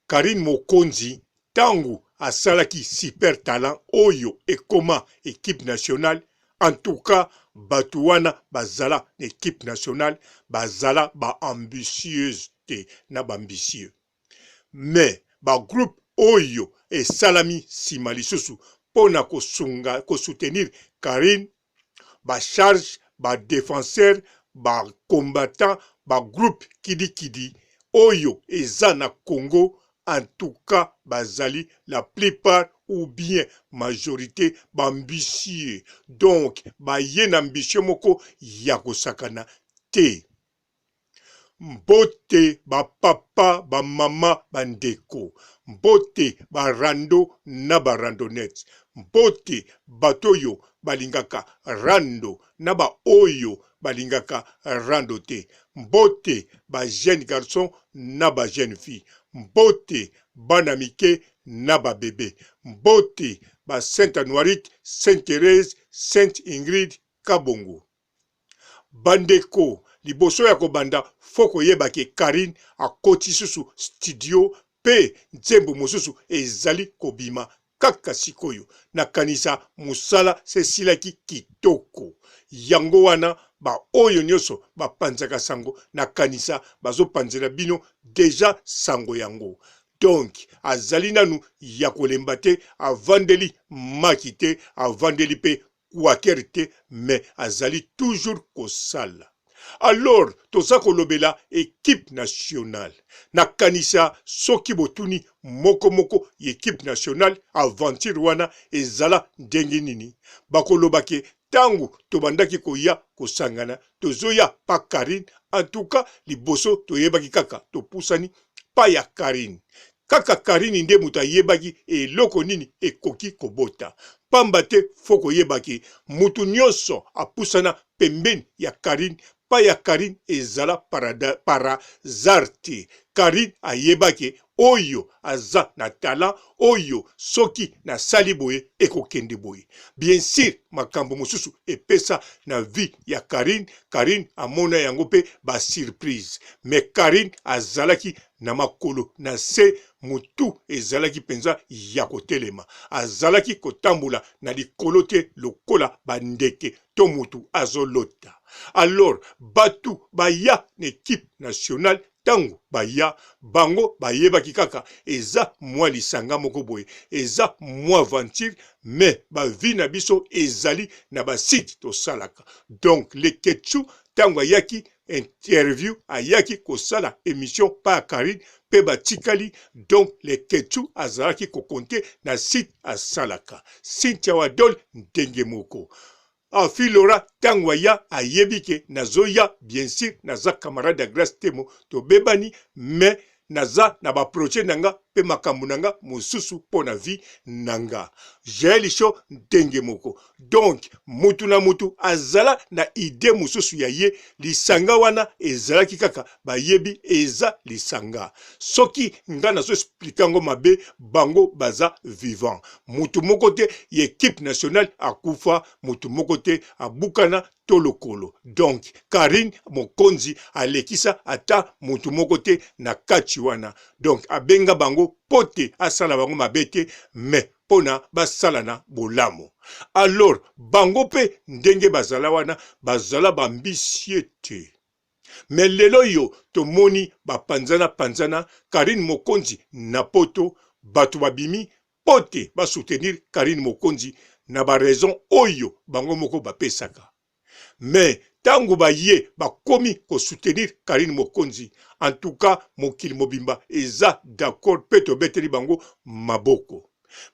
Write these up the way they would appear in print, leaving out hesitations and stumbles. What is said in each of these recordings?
Carine Mokonzi tangu asalaki super talent oyo ekoma equipe nationale en tout cas batu wana bazala na equipe nationale bazala ba ambitieuse te na ba ambitieux mais ba groupe oyo esalami sima lisusu pona kosunga ko soutenir Carine ba charge ba defenseur ba combattant ba groupe kidi kidi oyo eza na Congo en tout cas bazali la plupart ou bien majorite ba ambitieux donc baye na ambition moko ya kosakana te. Mbote ba papa ba mama ba ndeko mbote ba rando na ba randonnettes mbote bato oyo balingaka rando na ba oyo balingaka rando te mbote ba jeune garçon na ba jeune fille mbote bana mike na ba bebe mbote ba sainte anuarite sainte Therese sainte Ingrid kabongo. Bandeko liboso ya kobanda faut koyeba ke Carine akoti susu studio pe nzembo mosusu ezali kobima kaka sikoyo. Nakanisa musala s'esilaki kitoko. Yango wana ba oyo nioso bapanzaka sango nakanisa bazopanzela bino dejà sango yango. Donc azali nanu ya kolemba te, avandeli maki te, avandeli pe quaker te mais azali toujours kosala. Alors toza kolobela equipe nationale. Nakanisa soki botuni moko moko ya equipe nationale aventure wana ezala ndenge nini, bakoloba ke tango tobandaki koya kosangana tozoya pa Carine, en tout cas liboso toyebaki kaka topusani pa ya Carine. Kaka Carine nde moto ayebaki eloko nini ekoki kobota. Pamba te faut koyeba ke mutu nionso apusana pembeni ya Carine, pa ya Carine ezala par hasard te. Carine ayeba ke oyo aza na talent, oyo soki nasali boye ekokende boye. Bien sur makambo mosusu epesa na vie ya Carine, Carine amona yango pe ba surprise. Mais Carine azalaki na makolo na se, mutu ezalaki penza ya kotelema. Azalaki kotambola na likolo te lokola ba ndeke to mutu azo lota. Alors batu baya na equipe nationale tango baya bango bayebaki kaka eza mua lisanga moko boye, eza mua aventure mais ba vie na biso ezali na ba site tosalaka. Donc Leketshou tango ayaki interview ayaki kosala emission pa ya Carine pe batikali donc leketchou azalaki ko compter na site asalaka Cynthia wadol ndenge moko Afi Laura tango aya ayebi ke nazoya bien sur naza camarade ya Grace Temo tobebani mais naza na ba projet na nga pe makambo na nga mosusu mpo na vie na nga. Jael show ndenge moko. Donc mutu na mutu azala na idee mosusu ya ye, lisanga wana ezalaki kaka bayebi eza lisanga. Soki nga nazo expliquer yango mabe, bango baza vivant. Mutu moko te ya equipe nationale akufa, mutu moko te abukana to lokolo donc Carine mokonzi alekisa ata mutu moko te na kati wana donc abenga bango po te asala bango mabe te mais pona basalana bolamu alors bango pe ndenge bazala wana bazala ba ambitie te mais lelo yo tomoni bapanzana panzana Carine mokonzi na poto batu babimi po te ba soutenir Carine Mokonzi na ba raison oyo bango moko ba pesaka. Mais tango ba ye ba komi ko soutenir Carine Mokonzi en tout cas mokili mobimba eza d'accord pe to beteli bango maboko.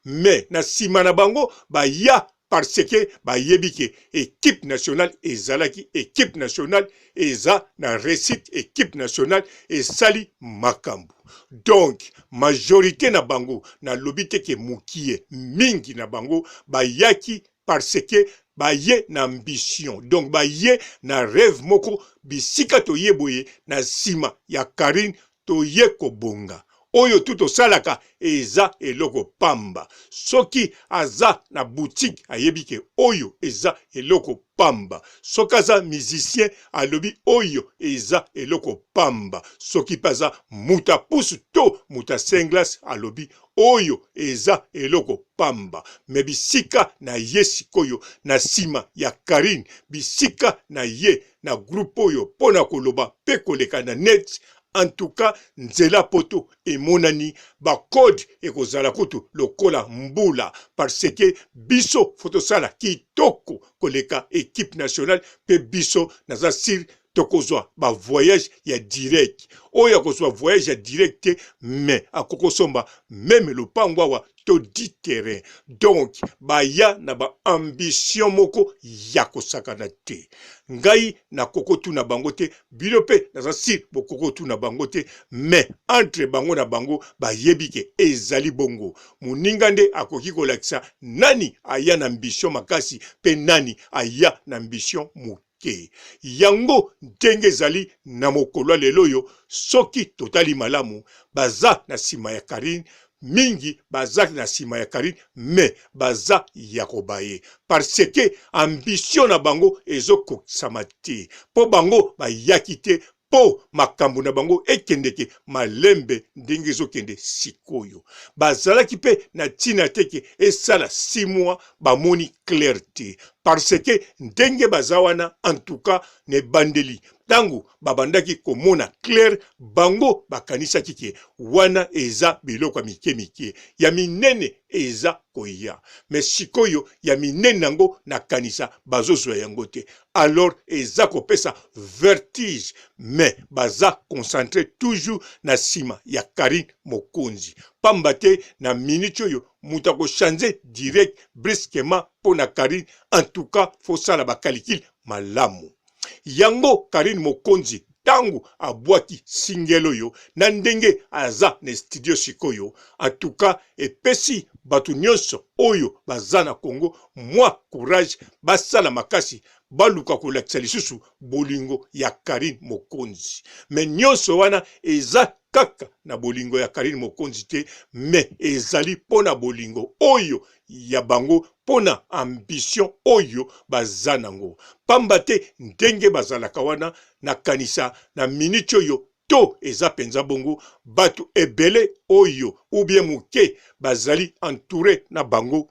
Mais na sima na bango ba ya parce que bayebi ke equipe nationale ezalaki equipe nationale eza na reussite equipe nationale esali makambo donc majorite na bango nalobi te ke mukie mingi na bango bayaki parce que baye na ambition donc baye na reve moko bisika toye boye na nsima ya Carine toye kobonga. Oyo tout osalaka eza eloko pamba. Soki aza na boutique ayebi ke oyo eza eloko pamba. Soki aza musicien alobi oyo eza eloko pamba. Soki pe aza mutu ya pusu to mutu ya singles alobi oyo eza eloko pamba. Mais bisika na ye sikoyo na sima ya Carine, bisika na ye na groupe oyo pona koloba pe koleka na net, en tout cas nzela poto emonani ba code ekozala kutu lokola mbula parce que biso faut tosala kitoko koleka equipe nationale pe biso naza sur tokozwa ba voyage ya direct oyo akozwa voyage ya direct te mais akoki kosomba meme lopango awa to di terrain donc baya na ba ambition moko ya kosakana te ngai nakoki kotuna bango te bino mpe naza sur bokoki kotuna bango te mais entre bango na bango bayebi ke ezali bongo moninga nde akoki kolakisa nani aya na ambition makasi mpe nani aya na ambition moke yango ndenge ezali na mokolo ya lelo oyo soki totali malamu baza na nsima ya Carine mingi baza na nsima ya Carine mais baza ya kobaye parce que ambition na bango ezokokisama te mpo bango bayaki te mpo makambo na bango ekendeke malembe ndenge ezokende sikoyo. Bazalaki mpe na ntina te ke esala 6 mois bamoni clair te parce que ndenge baza wana en tout cas na ebandeli ntango babandaki komona clair bango bakanisaki ke wana eza biloko ya mike mike, ya minene eza koya mais sikoyo ya minene yango nakanisa bazozwa yango te alors eza kopesa vertige mais baza concentre toujours na sima ya Carine Mokonzi pamba te na minute oyo moto akochange direct brusquement mpo na Carine en tout cas fosala ba calcul malamu yango Carine Mokonzi tango abwaki single oyo na ndenge aza na studio sikoyo en tout cas epesi bato nyonso oyo baza na Congo mwa courage basala makasi baluka kolakisa lisusu bolingo ya Carine Mokonzi mais nyonso wana eza kaka na bolingo ya Carine Mokonzi te mais ezali mpo na bolingo oyo ya bango mpo na ambition oyo baza nango pamba te ndenge bazalaka wana nakanisa na minute oyo to eza penza bongo bato ebele oyo ou bien moke bazali entoure na bango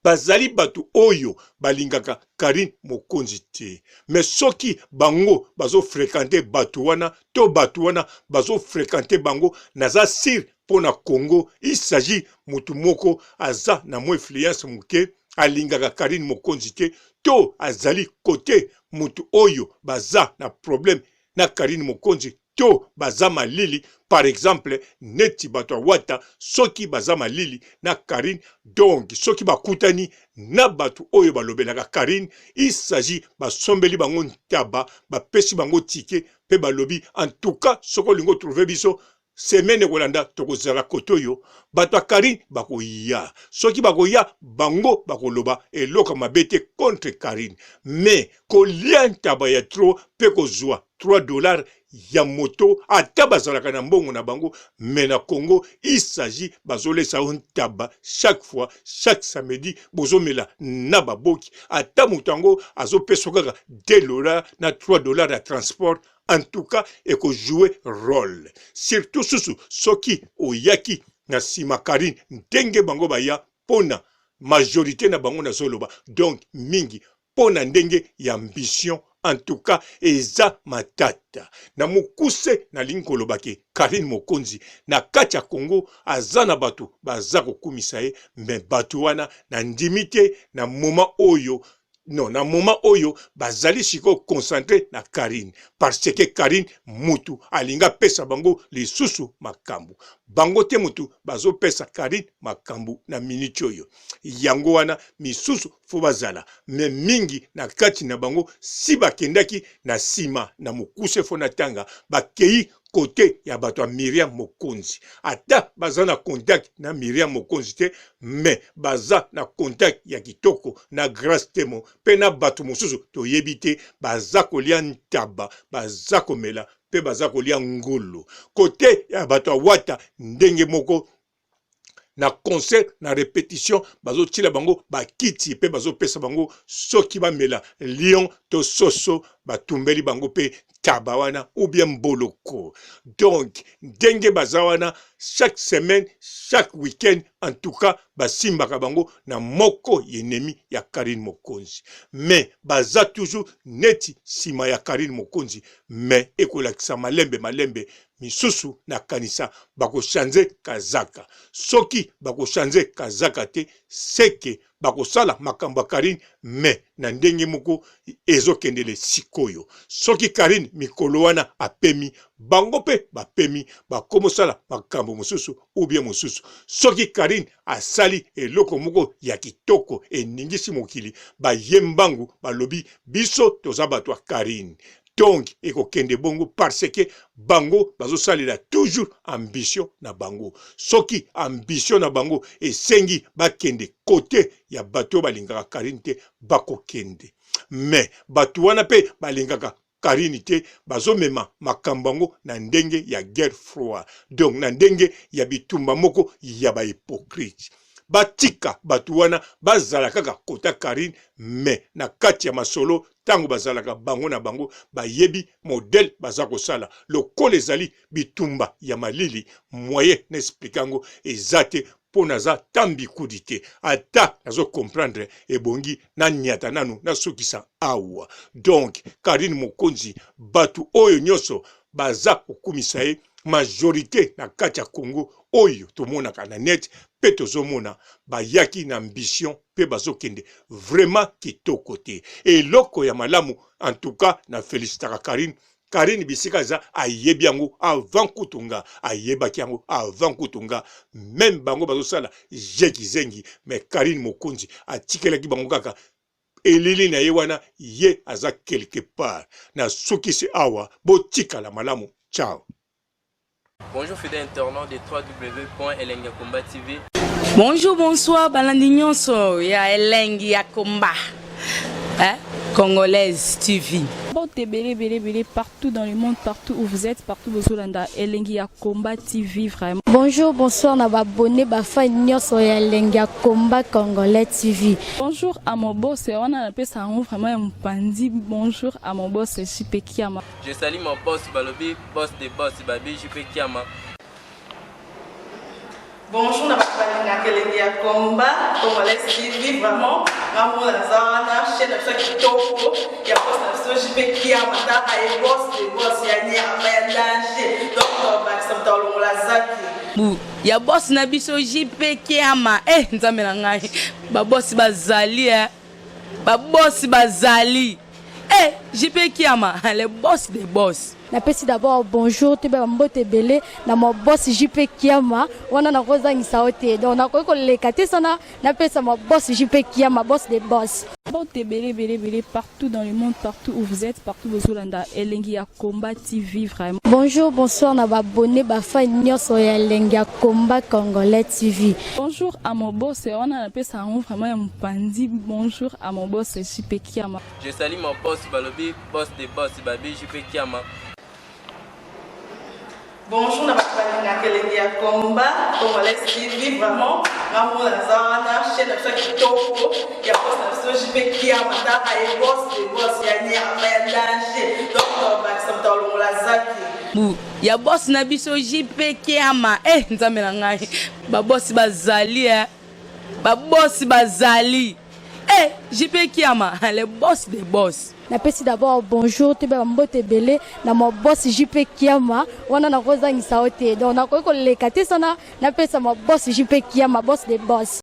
bazali bato oyo balingaka Carine Mokonzi te mais soki bango bazo frequenter bato wana to bato wana bazo frequenter bango naza sur mpo na Congo il s'agit mutu moko aza na mwa influence moke alingaka Carine Mokonzi te to azali cote mutu oyo baza na problème na Carine Mokonzi to baza malili par exemple neti bato ya Wata soki baza malili na Carine donc soki bakutani na bato oyo balobelaka Carine il s'agit basombeli bango ntaba bapesi bango ticket pe balobi en tout cas soki olingi otrouve biso Semaine ekolanda tokozala kote oyo bato ya Carine bakoya soki bakoya bango bakoloba eloko ya mabe te contre Carine mais kolia ntaba ya trop pe kozua 3 dollars ya moto ata bazalaka na mbongo na bango mais na Congo il s'agit bazolesa yo ntaba chaque fois chaque samedi bozomela na baboki ata moto yango azopesa kaka 2 dollars na 3 dollars ya transport En tout cas eko jouer role surtout susu soki oyaki na sima Carine ndenge bango baya pona majorite na bango nazoloba donc mingi pona ndenge ya ambition en tout cas eza matata na mukuse nalingi koloba ke Carine Mokonzi na kati ya Congo aza na batu baza kokumisa ye mais batu wana na ndimi te na moment oyo non na moment oyo bazali sikoyo concentre na Carine parce que Carine mutu alingi apesa bango lisusu makambu bango te mutu bazopesa Carine makambu na minute oyo yango wana misusu fo bazala me mingi na kati na bango si bakendaki na sima na mokuse fo natanga bakei kote ya bato ya Miriam Mokonzi ata baza na contact na Miriam Mokonzi te mais baza na contact ya kitoko na Grace Temo pe na bato mosusu toyebi te baza kolia ntaba baza komela. mpe baza kolia ngulu. Kote ya bato ya Wata ndenge moko na concert na repetition bazotiela bango bakiti mpe bazopesa bango soki bamela lion to soso batumbeli bango mpe ntaba wana ou bien mboloko. Donc ndenge baza wana chaque semaine, chaque week-end, en tout cas basimbaka bango na moko ennemi ya Carine Mokonzi, mais baza toujours neti sima ya Carine Mokonzi, mais ekolakisa malembe malembe misusu nakanisa bako changer kazaka. Soki bako changer kazaka te, seke bakosala makambo ya Carine mais na ndenge moko ezokendele sikoyo. Soki Carine mikolo wana apemi, bango pe bapemi, bakomosala makambo mosusu ou bien mosusu. Soki Carine asali eloko moko ya kitoko eningisi mokili, baye mbangu balobi biso toza bato ya Carine. Donc ekokende bongo parce que bango bazosalela toujours ambition na bango. Soki ambition na bango esengi bakende kote ya bato oyo balingaka Carine te, bakokende. Mais bato wana pe balingaka Carine te, bazomema makambo yango na ndenge ya guerre froide, donc na ndenge ya bitumba moko ya ba hypocrite. Batika bato wana bazala kaka kota Carine, mais na kati ya masolo tango bazalaka bango na bango bayebi modèle baza kosala lokola ezali bitumba ya malili moyen na explique yango eza te po naza ta mbikudi te ata nazo comprendre ebongi na nyata nanu nasukisa awa. Donc Carine Mokonzi batu oyo nyoso baza kokumisa ye majorite na kati ya Congo oyo tomonaka na net pe tozomona bayaki na ambition pe bazokende vraiment kitoko te eloko ya malamu en tout cas na felicitaka Carine. Carine bisika aza ayebi yango avant kutu nga ayebaki yango avant kutu nga meme bango bazosala je kizengi mais Carine Mokonzi atikelaki bango kaka elili na ye wana ye aza quelque part. Nasukisi awa botikala malamu ciao. Bonjour fidèles internautes de www.elengiyakomba.tv. Bonjour, bonsoir, balandi nyonso ya Elengi ya Komba. Hein? Congolaise TV. Mbote ebele ebele ebele partout dans le monde, partout où vous êtes, partout bozolanda Elengi ya Combat TV vraiment. Bonjour, bonsoir na ba abonné ba fan nyonso ya Elengi ya Combat Congolais TV. Bonjour à mon boss, wana napesa yango vraiment ya mopanzi. Bonjour à mon boss JP Kiama. Je salue mon boss balobi boss de boss babi JP Kiama. Bonjour na bato balingaka elengi ya combat congolais TV vraiment nga moko naza wana chaîne na biso ya kitoko ya boss na biso JP Kiama taka ye boss de boss ya nyama ya danger donc tobakisa moto alongola zaki Bu ya boss na biso JP Kiama eh nzambe na ngai ba boss bazali eh ba boss bazali eh JP Kiama le boss de boss. Napesi d'abord bonjour toyeba ba mbote ebele na mon boss JP Kiama wana nakozangisa yo te donc nakoki koleka te sana napesa mon boss JP Kiama boss de boss. Mbote ebele ebele ebele partout dans le monde partout où vous êtes partout bozolanda Elengi ya Combat TV vraiment. Bonjour bonsoir na ba abonnes ba fans nionso ya Elengi ya Combat Congolais TV. Bonjour à mon boss wana napesa yango vraiment ya mopanzi bonjour à mon boss JP Kiama. Je salue mon boss balobi boss de boss babi JP Kiama. Bonjour na bato balingaka elengi ya combat congolais TV vraiment nga moko naza wana chaîne na biso ya kitoko ya boss na biso JP Kiama taka ye boss de boss ya nyama ya danger donc tobakisa moto alongola zaki Bu ya boss na biso JP Kiama eh nzambe na ngai ba boss bazali eh ba boss bazali eh JP Kiama le boss de boss. Napesi d'abord bonjour toyeba ba mbote ebele na mon boss JP Kiama wana nakozangisa yo te donc nakoki koleka te sana napesa mon boss JP Kiama boss de boss.